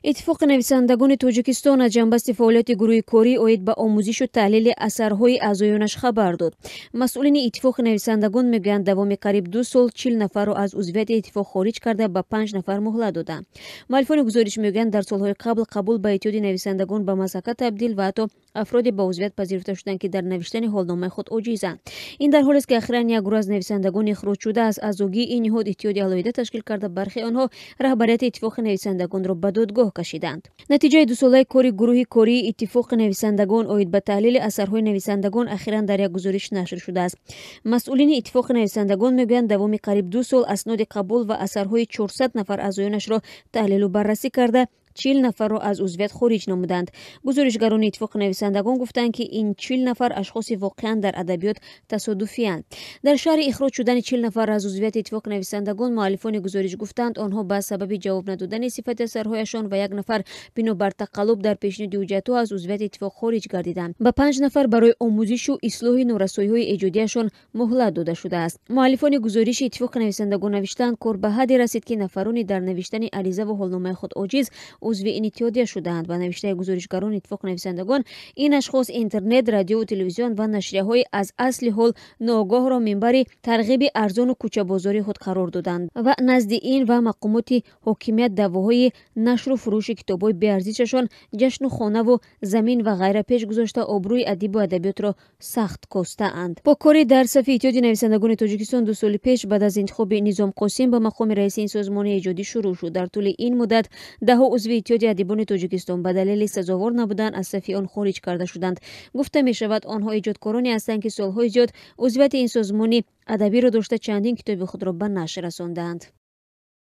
Иттифоқи нависандагони Тоҷикистон аз ҷанбасти фаъолияти гурӯҳи корӣ оид ба омӯзишу таҳлили асарҳои аъзоёнаш хабар дод. Масъулини Иттифоқи нависандагон мегӯянд, давоми қариб 2 сол 40 нафарро аз узвияти иттифоқ хориҷ карда, ба панҷ нафар муҳлат доданд. Муаллифони гузориш мегӯянд, дар солҳои қабл қабул ба Иттиҳоди нависандагон ба мазҳака табдил ва ҳатто афроде ба узвият пазируфта шуданд, ки дар навиштани ҳолномаи худ оҷизанд. Ин дар ҳолест, ки ахиран як гурӯҳ аз нависандагони ихроҷшуда аз аъзогии ин ниҳод иттиҳоди алоҳида ташкил карда, бархе онҳо раҳбарияти Иттифоқи нависандагонро ба додгоҳ кашиданд. Натиҷаи дусолаи кори гурӯҳи кории Иттифоқи нависандагон оид ба таҳлили асарҳои нависандагон ахиран дар як гузориш нашр шудааст. Масъулини Иттифоқи нависандагон мегӯянд, давоми қариб 2 сол асноди қабул ва асарҳои 400 нафар аъзоёнашро таҳлилу баррасӣ карда, 40 нафарро аз узвият хориҷ намуданд. Гузоришгарони Иттифоқи нависандагон гуфтанд, ки ин 40 нафар ашхоси воқеан дар адабиёт тасодуфиянд. Дар шарҳи ихроҷ шудани 40 нафар аз узвияти Иттифоқи нависандагон муаллифони гузориш гуфтанд, онҳо ба сабаби ҷавоб надодани сифати асарҳояшон ва як нафар бинобар тақаллуб дар пешниҳоди ҳуҷҷатҳо аз узвияти иттифоқ хориҷ гардиданд. Ба панҷ нафар барои омӯзишу ислоҳи норасоиҳои эҷодияшон муҳлат дода шудааст. Муаллифони гузориши Иттифоқи нависандагон навиштаанд, кор ба ҳадде расид, ки нафароне дар навиштани аризаву ҳолномаи худ оҷиз узви ин иттиҳодия шудаанд. Ба навиштаи гузоришгарони Иттифоқи нависандагон, ин ашхос интернет, радиову телевизион ва нашрияҳои аз асли ҳол ноогоҳро минбари тарғиби арзону кӯчабозории худ қарор доданд ва назди ин ва мақомоти ҳокимият даъвоҳои нашру фурӯши китобҳои беарзишашон, ҷашну хонаву замин ва ғайра пеш гузошта, обрӯи адибу адабиётро сахт костаанд. Бо кори дар сафи Иттиҳоди нависандагони Тоҷикистон 2 соли пеш, баъд аз интихоби Низом Қосим ба мақоми раиси ин созмони эҷодӣ шурӯъ шуд. Дар тӯли ин муддат даҳҳо узви Иттиҳоди адибони Тоҷикистон ба далели сазовор набудан аз сафи он хориҷ карда шуданд. Гуфта мешавад, онҳо эҷодкороне ҳастанд, ки солҳои зиёд узвияти ин созмони адабиро дошта, чандин китоби худро ба нашр расондаанд.